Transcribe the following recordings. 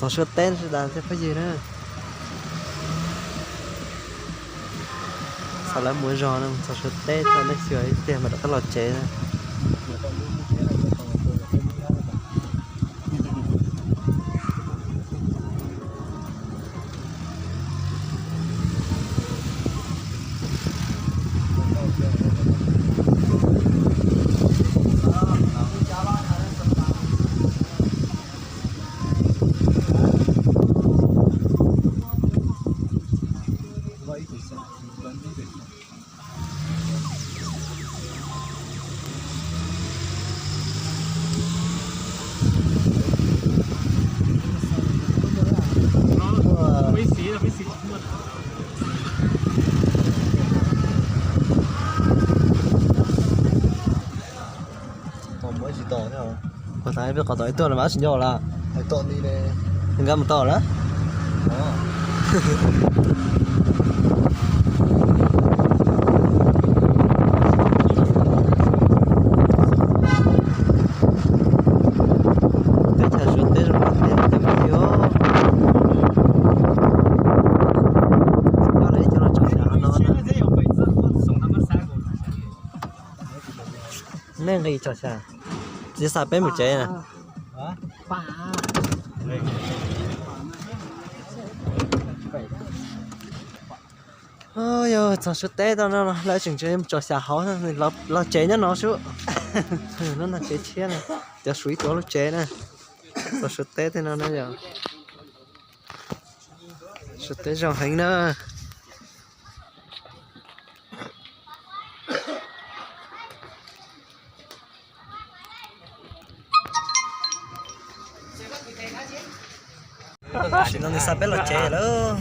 Txog Suav teb sawv daws thiab phooj ywg na. Txog lawv mus zog no, txog Suav teb txog nej xyuas ib pliag mas rov qab los tsev na. Ua tas peb qhov tom ib tuaj los mas tsis nco lawm. Nkag mus tau lawm. Teb chaws Suav teb zoo nkauj tiag tiag. Coj los tso xyas no na. Nej nqis tso xyas, tsis xav peb mus tsev na. Yog txog Suav teb tau no lawv tseem tso xyas hauv, los tsev nyob no sub. Lub no tsev tshiab na, cov Suav ib tug lub tsev na. Txog Suav teb tej no na yog Suav teb zoo heev na. Tam sim no nws xa peb los tsev lawm.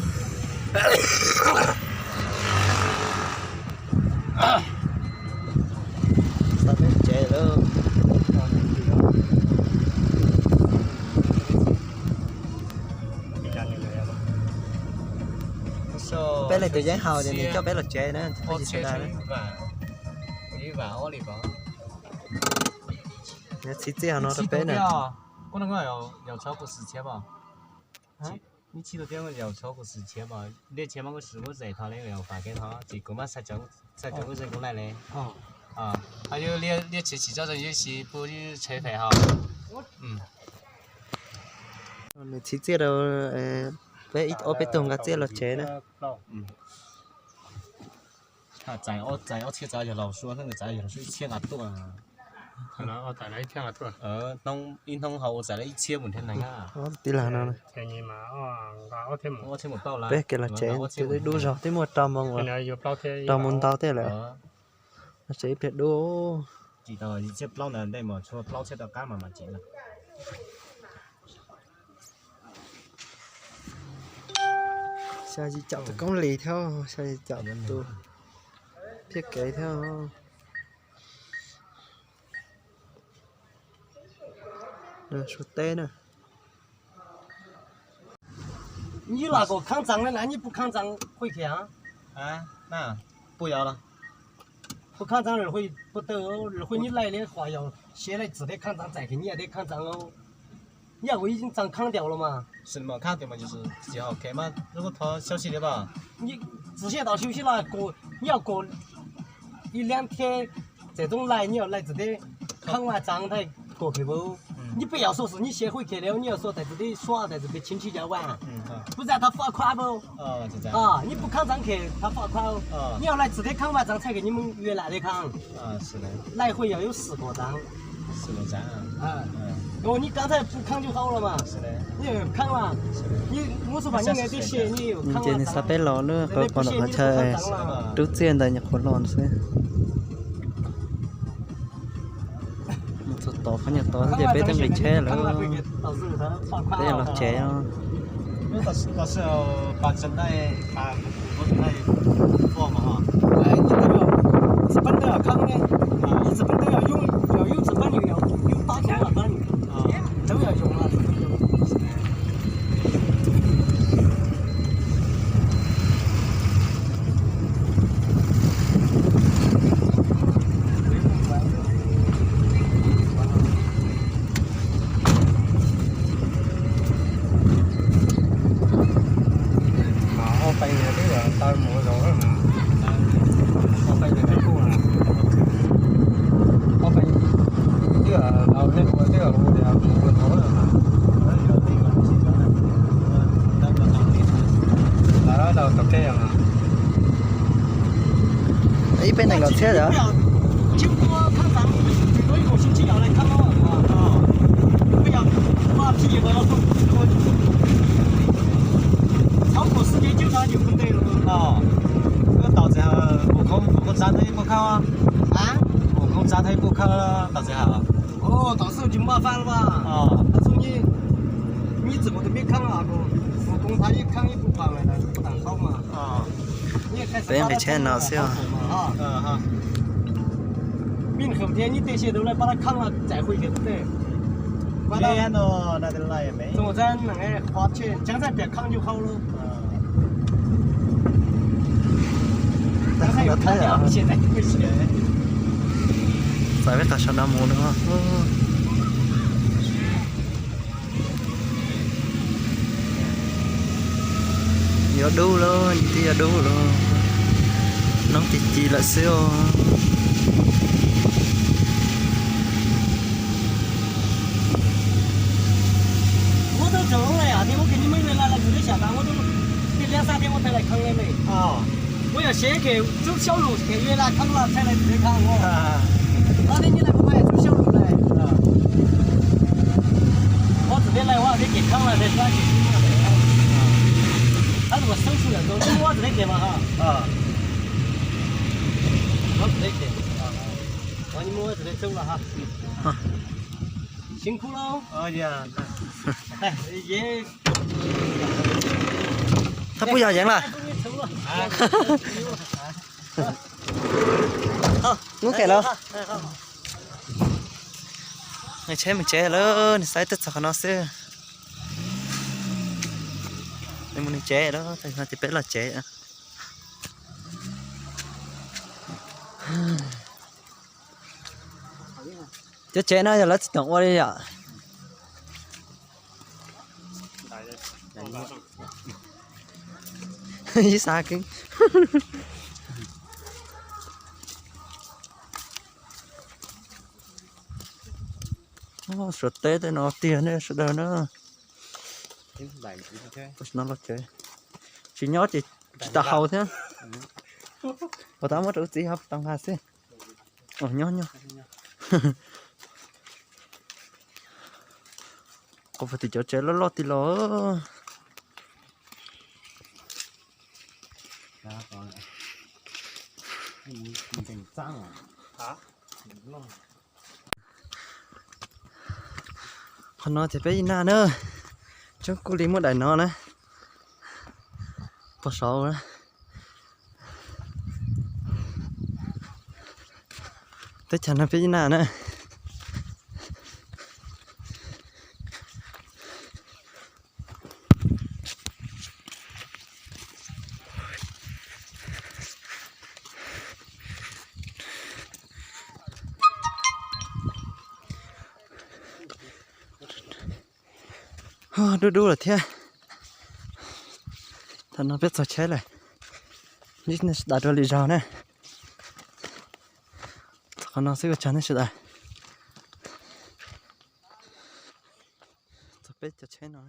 Xa peb tsev lawm. Peb leej twg yeej haus ces nws coj peb los tsev na. Txiv txiaj hauv no rau peb na. Nws txiv txiaj rau peb, ob peb tug nqa txiaj los tsev na. Txais ob txhiab txav yog laus sua, txav yog laus sua ib txhiab nqa tuaj. Ib hnub haus ua txais lawm ib txhiab mus thiab neeg. Tij laug no, peb kev los tsev twb dub zog, twb muaj rau moos, rau moos ntau tej lawm. Los tsev ib pliag dub. Tsis tau yim txhiab plaub ntawd ntej mas tshuav plaub txhiab rov qab mas mam tsev na. Xya yim caum tus koob lis thiab, xya yim caum tus phiaj kev thiab. Suav teb na. 你那个抗战的，那你不抗战回去啊？啊，那不要了。不抗战了，回不得了，回你来的话，要先来值得抗战，再给你也得抗战哦。你要我已经战抗掉了嘛。是的嘛，抗掉嘛，就是自己好看嘛，如果他休息的吧。你直接到休息了，过，你要过一两天， 这种来，你要来这里抗完战才过去不？你不要说是你先回去了，你要说在这里耍，在这边亲戚家玩，不然他罚款不？啊，你不抗战去，他罚款哦。你要来这里抗完战才给你们越南的抗。啊，是的。来回要有四个站。四个站啊。啊。哦，你刚才不抗就好了嘛。是的。你又抗了。是的。你，我是把你挨的血，你又抗了。Ces nws xa peb los lub qhov no qhov chaw rub txiaj ntawd nyuam qhuav los xwb. Mus txog tod qhov nyuag tod xwb ces peb twb nqis tsheb lawm. Peb los tsev os. Ib peb nees nkaum txhiab lawm. Peb nqis tsheb no xwb os. Txawm peb qas sawv daws mus no. Yuav dub lawm, twb yuav dub lawm. Noob ci ci lawm xwb os. Thab pub yog yeev lawm. Mus kev lawm. Nws tsheb mus tsev lawm, nws xaiv tuaj txog qhov no xwb. Nws mus nws tsev lawm, no ces peb los tsev. Cov tsev no yog lawv tsis toom ua li yom. Ib xav kev. Suav teb tej no tiag ne sawv daws na. Tsis nyob ces tsis tau haus thiab. Puas tab muab rau wb txiv ho tau nqa xwb. Nyob nyob. Qhov puag tim cov tsev loj loj tij los. Qhov no ces peb ib naj na, tsob kuj li muaj daim no na, puag saud na. Teb chaws no peb ib naj na. Dub dub lawm thiab. Thaum no peb txog tsheb lawm, sawv daws rov lwm zaus na. Txog qhov no xwb ua tsaug nej sawv daws. Txog peb cov tsheb no.